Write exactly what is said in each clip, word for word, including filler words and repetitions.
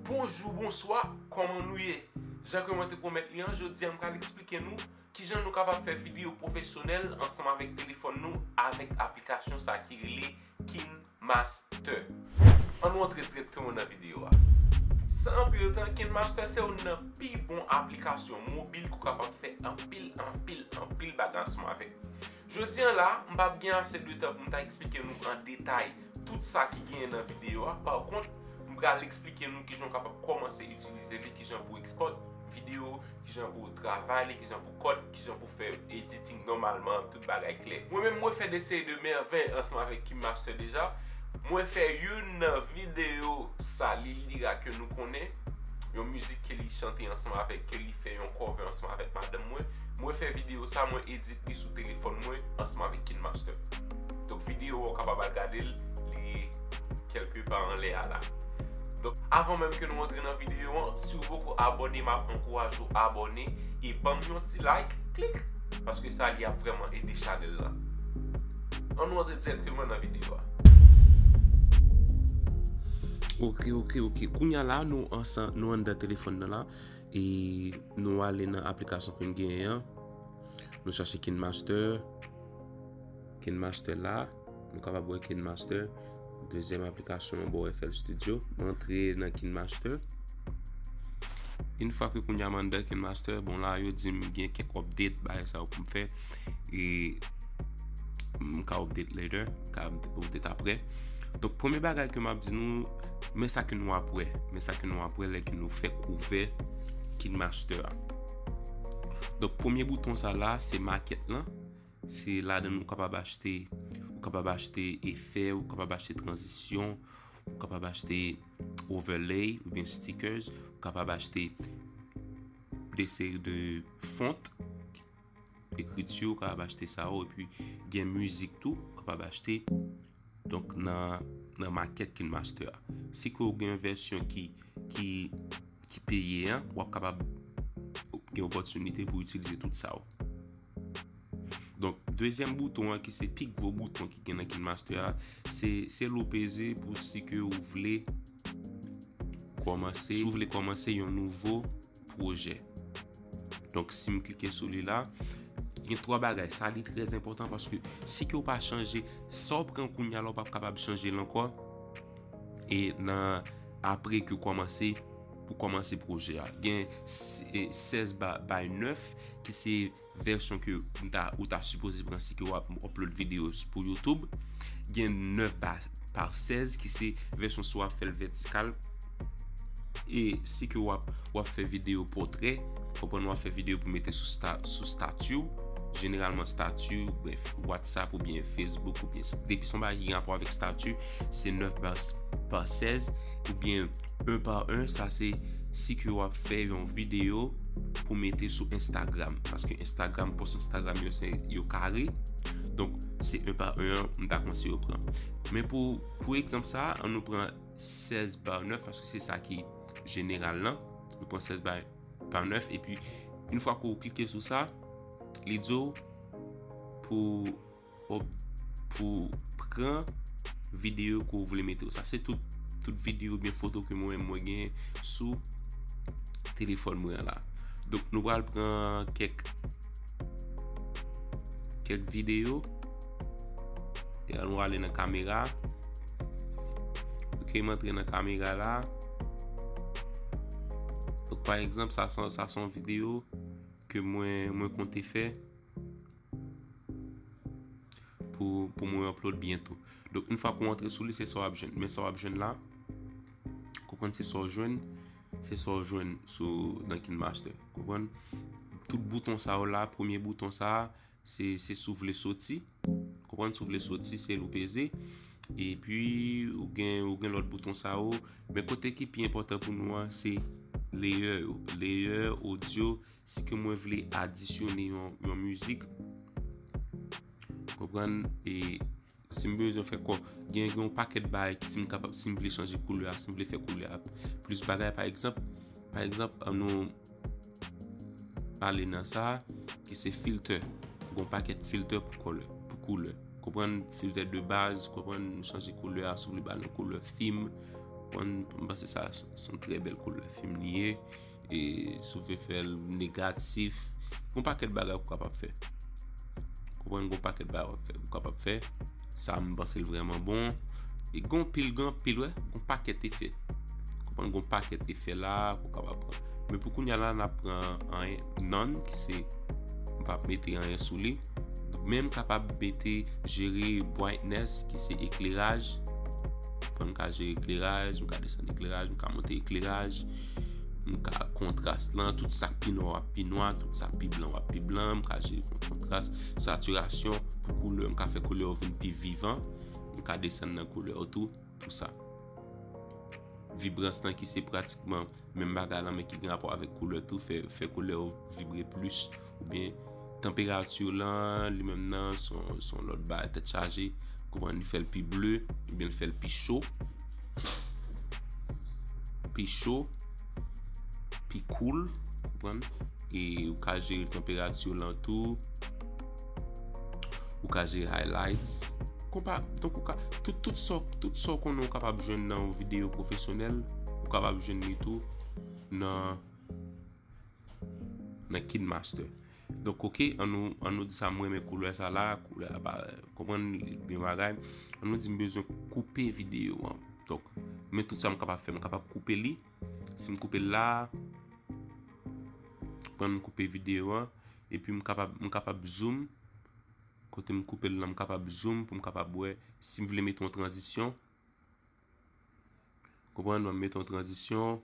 Bonjou, bonswa, kòman nou ye? Jan ke mwen te pwomèt li an, jodi a m pral eksplike nou kijan nou kapab fè videyo pwofesyonèl ansanm avèk telefòn nou avèk aplikasyon sa ki rele KineMaster. Ann nou antre dirèkteman nan videyo a. San anpil tan, KineMaster se youn nan pi bon aplikasyon mobil ke w kapab fè anpil, anpil, anpil bagay ansanm avèk. Jodi a la, m p ap gen ase de tan pou m ta eksplike nou an detay tout sa ki genyen nan videyo a. Pa kont, m pral eksplike nou kijan w kapab kòmanse itilize li, kijan pou ekspòt videyo, kijan pou travay li, kijan pou kòt, kijan pou fè editing nòmalman, tout bagay klè. Mwen menm, mwen fè de seri de mèvèy ansanm avèk KineMaster deja. Mwen fè youn nan videyo Sally Lyra ke nou konnen, yon mizik ke li chante ansanm avèk, ke li fè yon cover ansanm avèk madanm mwen. Mwen fè videyo sa, mwen edit li sou telefòn mwen ansanm avèk KineMaster. Donk videyo a, w kapab al gade l, li kèlke pa anlè a la. Donk avan menm ke nou antre nan videyo an, si w poko abòne, m ap ankouraje w abòne e ban m yon ti like, klik, paske sa li ap vrèman ede chanèl la. Ann nou antre dirèkteman nan videyo a. Ok, ok, ok. Kounye a la, nou ansanm, nou anndan telefòn nan la. E nou ale nan aplikasyon ke n genyen an. Nou chache KineMaster. KineMaster la. Nou kapab wè KineMaster. Dezyèm aplikasyon an bò F L Studio. Mwen antre nan KineMaster. Yon fwa ke kounye a m anndan KineMaster, bon la yo di m gen kèk update, bagay sa yo pou m fè. E m ka update later, m ka update apre. Donk premye bagay ke m ap di nou, men sa ke nou ap wè, men sa ke nou ap wè lè ke nou fèk ouvè KineMaster a. Donk premye bouton sa la, se makèt lan. Se ladan ou kapab achte, ou kapab achte efè, ou kapab achte tranzisyon, ou kapab achte overlay oubyen stickers, ou kapab achte de seri de font, ekriti, ou kapab achte sa yo, epi gen mizik tou, ou kapab achte. Donk nan, nan makèt KineMaster a. Si ke w gen yon vèsyon ki, ki, ki peye an, w ap kapab gen opòtinite pou w itilize tout sa yo. Donk dezyèm bouton an ki se pi gwo bouton ki gen nan KineMaster a, se, se l ou peze pou si ke ou vle kòmanse, si w vle kòmanse yon nouvo pwojè. Donk si m klike sou li la, gen twa bagay. Sa li trè enpòtan paske si ke w pa chanje, sa w pran kounye a la, w p ap kapab chanje l ankò. E nan apre ke w kòmanse, pou kòmanse pwojè a. Gen s-, e, sèz ba-, bay nèf ki se vèsyon ke m ta, ou ta sipoze pran si ke w ap upload videyo s-, pou YouTube. Gen nèf ba-, pa sèz ki se vèsyon si w ap fè l vètikal. E si ke w ap, w ap fè videyo pòtrè, konprann w ap fè videyo pou mete sou sta-, sou stati w, jeneralman stati w, oubyen WhatsApp oubyen Facebook oubyen s-, depi se yon bagay ki gen rapò avèk stati, se nèf pa, pa sèz oubyen en pa en, sa se si ke w ap fè yon videyo pou mete sou Instagram. Paske Instagram, pòs Instagram yo se, yo kare. Donk, se en pa en an, m ta konseye w pran. Men pou, pou egzanp sa, ann nou pran sèz pa nèf, paske se sa ki jeneral lan. Nou pran sèz pa nèf, epi yon fwa ke w klike sou sa, li di w pou, pou pran videyo ke w vle mete. Sa se tout, tout videyo oubyen foto ke mwen, mwen gen sou telefòn mwen an la. Donk, nou pral pran kèk, kèk videyo. E nou ale nan kamera. Ok, m antre nan kamera la. Donk, pa egzanp, sa se, sa se yon videyo ke mwen, mwen konte fè pou, pou mwen upload byento. Donk, yon fwa ke w antre sou li, se sa w ap jwenn. Men sa w ap jwenn la, konprann se sa w jwenn, se sa w jwenn sou, nan KineMaster. Konprann? Tout bouton sa yo la, premye bouton sa, se, se si w vle soti. Konprann, si w vle soti, se l ou peze. Epi, ou gen, ou gen lòt bouton sa yo. Men kote ki pi enpòtan pou nou an, se layer yo. Layer, audio, si ke mwen vle adisyone yon, yon mizik. Konprann? E si m bezwen fè kò, gen, gen yon pakèt bagay ki si m kapab, si m vle chanje koulè a, si m vle fè koulè a plis bagay, pa egzanp, pa egzanp, ann nou ale nan sa, ki se filtè. Gen yon pakèt filtè pou kòlè, pou koulè. Konprann, filtè de baz, konprann, chanje koulè a, si w vle ba l yon koulè fim, Konprann, m panse sa se yon trè bèl koulè fim li ye. E si w vle fè l negatif, gon pakèt bagay ou kapab fè. Konprann, gon pakèt bagay ou kapab fè. Sa, m panse l vrèman bon. E gon pil, gon pil, wè, gon pakèt efè. Konprann, gon pakèt efè la, ou kapab pran. Men pou kounye a la, n ap pran anyen, none, ki se, m p ap mete anyen sou li. Men m kapab mete jere brightness, ki se ekleraj. Konprann, m ka jere ekleraj, m ka desann ekleraj, m ka monte ekleraj, m ka kontras lan, tout sa k pi nwa w ap pi nwa, tout sa k pi blan w ap pi blan, m ka jere kon-, kontras, satirasyon, pou koulè, m ka fè koulè yo vin pi vivan, m ka desann nan koulè yo tou, tou sa. Vibrans lan ki se pratikman menm bagay lan, men ki gen rapò avèk koulè tou, fè, fè koulè yo vibre plis, oubyen tanperati lan, li menm nan, se yon, se yon lòt bagay tèt chaje, konprann, li fè l pi ble, oubyen li fè l pi cho, pi cho, pi cool, konprann, e ou ka jere tanperati lan tou, ou ka jere highlights, konpa, donk ou ka, tout, tout sa, tout sa w konnen ou kapab jwenn nan yon videyo pwofesyonèl, ou kapab jwenn li tou nan, nan KineMaster. Donk, oke, an nou, an nou di sa, m renmen koulè sa la, koulè a pa, konprann, li byen bagay. An nou di m bezwen koupe videyo an. Donk, men tout sa m kapab fè, m kapab koupe li. Si m koupe l la, pran m koupe videyo an, epi m kapab, m kapab zoom. Kote m koupe l lan, m kapab zoom pou m kapab wè si m vle mete yon tranzisyon. Konprann? M ap mete yon tranzisyon,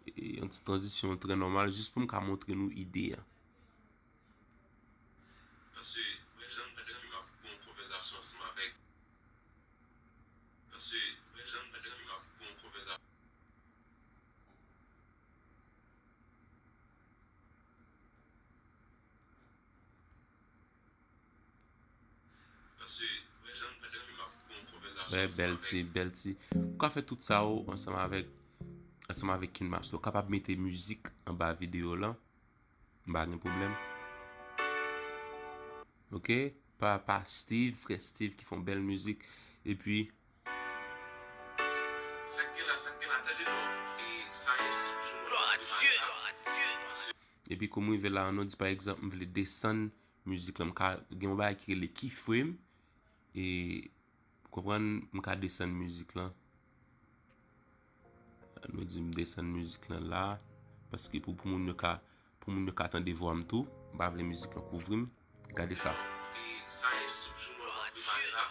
e, yon ti tranzisyon trè nòmal, jis pou m ka montre nou ide a. Paske, jan m tande ke m ap gen yon konvèsasyon ansanm avèk. Paske, jan m tande ke m ap gen yon konvèsasyon. Paske, jan m tande ke m ap gen yon konvèsasyon. Wè, bèl ti, bèl ti. Ou ka fè tout sa ou ansanm avèk, ansanm avèk KineMaster. Ou kapab mete mizik anba videyo lan. M pa gen pwoblèm. Oke? Pa, pa Steve, frè Steve ki fè yon bèl mizik. Epi, sa k gen la, sa k gen la, tande non. E sa yon sou jou. Epi kou m rive la, an nou di pa egzanp, m vle desann mizik lan, m ka gen yon bagay ki rele keyframe. E, ou konprann, m ka desann mizik lan. Nou di m desann mizik lan la, paske pou, pou moun yo ka, pou moun yo ka tande vwa m tou, m pa vle mizik lan kouvri m. Gade sa. E sa e sou jou mwen ap prepare la,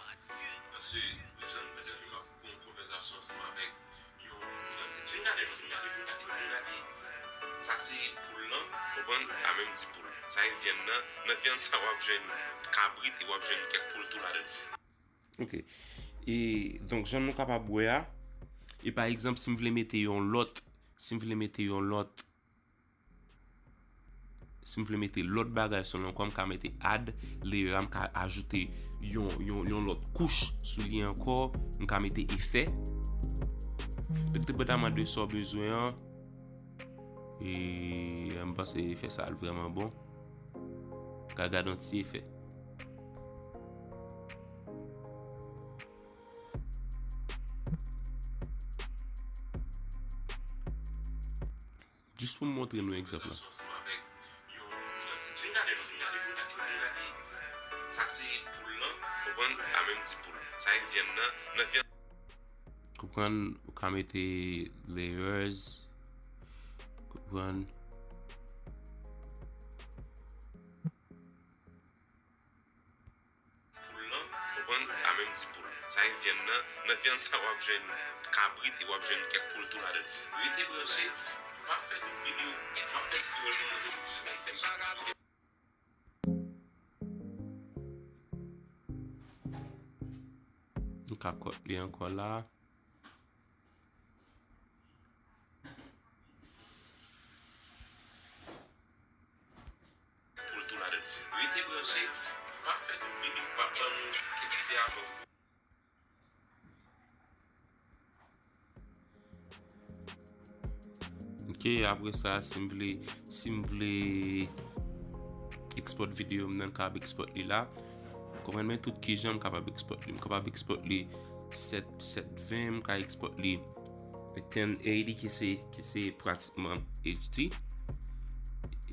paske jan m di w, m ap gen yon konvèsasyon ansanm avèk yon Fransiz. Vin gade, vin gade, vin gade, vin gade. Sa se poul lan, konprann? A menm ti poul. Sa e vyann nan. Nan vyann sa w ap jwenn kabrit e w ap jwenn kèk poul tou ladan. Ok. E, donk, jan nou kapab wè a, e pa egzanp, si m vle mete yon lòt, si m vle mete yon lòt, si m vle mete lòt bagay sou li ankò, m ka mete add layer, m ka ajoute yon, yon, yon lòt kouch sou li ankò, m ka mete efè. Depandaman de sa w bezwen an, e m panse efè sa a vrèman bon. Ka gade yon ti efè. Jis pou m montre nou egzanp la. Sa se poul lan, konprann, a menm ti poul. Sa e vyann nan, nan vyann. Konprann, ou ka mete layers. Konprann. Poul lan, konprann, a menm ti poul. Sa e vyann nan, nan vyann sa w ap jwenn kabrit e w ap jwenn kèk poul tou ladan. Rete branche, m ap fè tout videyo, m ap fè tutorial pou montre nou kijan pou fè. Nou ka kòt li ankò la. Pou l tou ladan. Rete branche, m ap fè tout videyo, m ap ban nou kèk ti avan. Ok, apre sa, si m vle, si m vle export videyo m nan, m kapab export li la. Konprann, men tout kijan m kapab export li. M kapab export li sèt, sèt ven, m ka export li ten eighty ki se, ki se pratikman H D,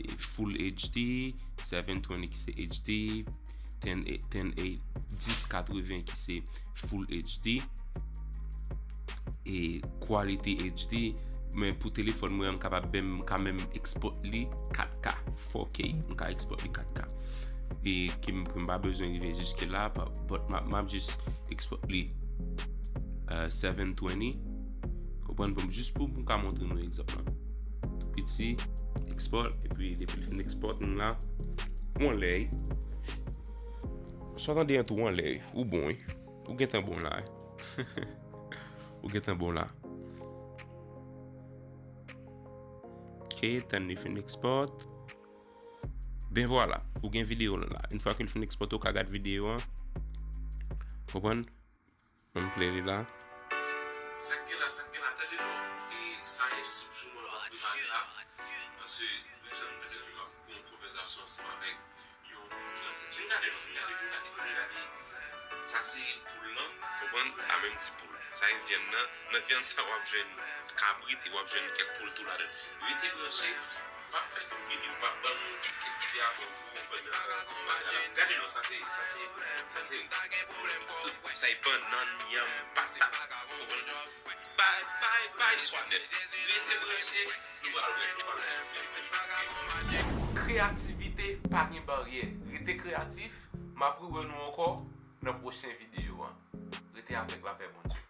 e full H D, seven twenty ki se H D, ten, ten eighty, dis katreven ki se full H D, e quality H D, men pou telefòn mwen, m kapab menm, m ka menm export li kat K, four K, m ka export li kat K. E ki m, m pa bezwen rive jiske la, pa- but m ap, m ap jis export li uh, seven twenty. Konprann, pou m, jis pou m ka montre nou egzanp lan. Tou piti, export, epi depi l fin export, nou la, yon lè, sa tande an tou, yon lè, ou bon, wi. Ou gentan bon la, wi. Ou gentan bon la. Ok, tann li fin export. Ben vwala, ou gen videyo w la. Yon fwa ke l fin export, ou ka gad videyo an. Konprann? Mwen play li la. Sa k gen la, sa k gen la, tande non. E sa e soup jouman m ap prepare la. Paske, nou janm, nou janm ap gon konvèsasyon ansanm avèk yon fransè. Vin gade non, vin gade, vin gade, vin gade. Sa se poul lan, konprann? A menm ti poul. Sa e vyann nan. Nan vyann sa w ap jwenn kabrit e w ap jwenn kèk poul tou ladan. Rete branche. M ap fè tout videyo, m ap ban nou kèk ti avan pou pandan, pandan la. Gade non, sa se, sa se, sa se, tout, sa e bannann, yanm, patat. Konprann? Bay, bay, bay swa nèt. Rete branche, nou pral wè, nou pral swiv. Kreyativite pa gen baryè. Rete kreyatif, m ap rewè nou ankò nan pwochen videyo an. Rete avèk lapè Bondye.